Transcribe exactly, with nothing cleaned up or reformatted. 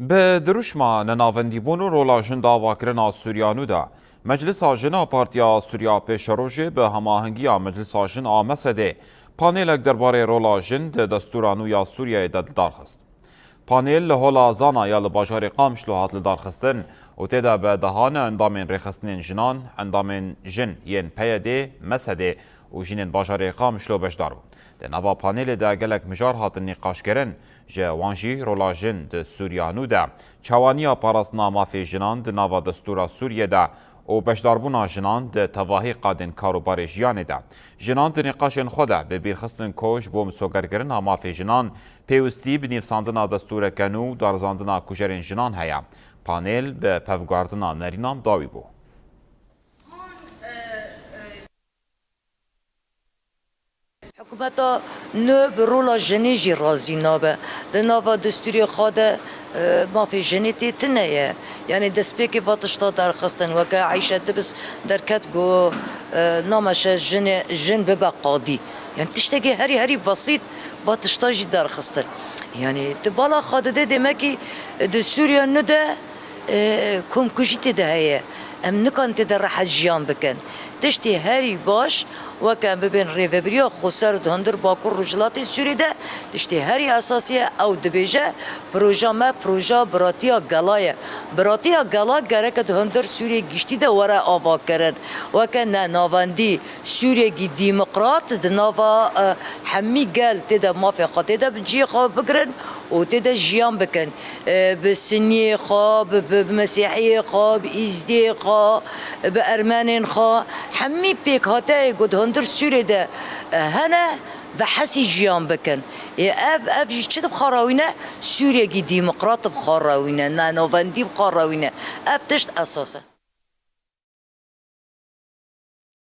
Bi dirûşma nenavendîbûn û rola jin di avakirina Sûriya nû de, Meclisa Jin a Partiya Sûriya Pêşerojê bi hemahengiya Meclisa Jin a Mesedê panêlek derbarê rola jin di destûra nû ya Sûriyeyê de lidarxist. Panêl li Hola Zana ya li bajarê Qamişlo hat lidarxistin û tê de bi dehan endamên rêxistinên jinan, endamên jin yên P Y D'ê, Mesedê û jinên bajarê Qamişlo beşdar bûn. Di nava panêlê de gelek mijar hatin nîqaşkirin, ji wan jî rola jin di Sûriya nû de, çawaniya parastina mafê jinan di nava destûra Sûriyê de û beşdarbûna jinan di tevahî qadên karûbarê jiyanê de. Jinan di nîqaşên xwe de bi bîrxistin ku ji bo misogerkirina mafê jinan pêwistî bi nivîsandina destûreke nû û darizandina kujerên jinan heye. Panêl bi pevguherdina nerînan dawî bû. Hikûmeta nû bi rola jinê jî razî nabe. Di nava destûrê xwe de, e, mafê jinê tê tune ye. Yanî destpêkê va tişta derxistin. Weke Eyşe Tibis derket got, e, nameşe jinê, jin bibe qadî. Yanî tiştekî herî, herî besît va tişta jî derxistin. Yanî di bala xwe dide demekî di Sûriya nû de e, komkujî tê de heye. Em nikarin tê de rehet jiyan bikin. Tiştê herî baş, weke em bibên rêvebiriya xweser di hundir Bakur Rojhilatê Sûriyê de, tiştê herî esasî ye, ew dibêje, proja me proja biratiya gela ye. Biratiya gela gereke di hundir Sûriyê giştî de were avakirin. Weke ne navendî Sûriyekî demokrat di nava, e, hemî gel tê de mafê xwe tê de bi cihê xwe bigirin û tê de jiyan bikin. E, bi Siniyê xwe, bi, bi, bi Mesîhiyê xwe, bi Îzdiyê xwe, bi Ermenên xwe, hemî pêkhateyê ku di hundir Sûrê de, e, hene, ve hesî jiyan bikin. Ê ev, ev jî çi dibixarawîne? Sûriyekî demokrat dibixarawîne, ne navendî bixarawîne. Ev tişt esas e.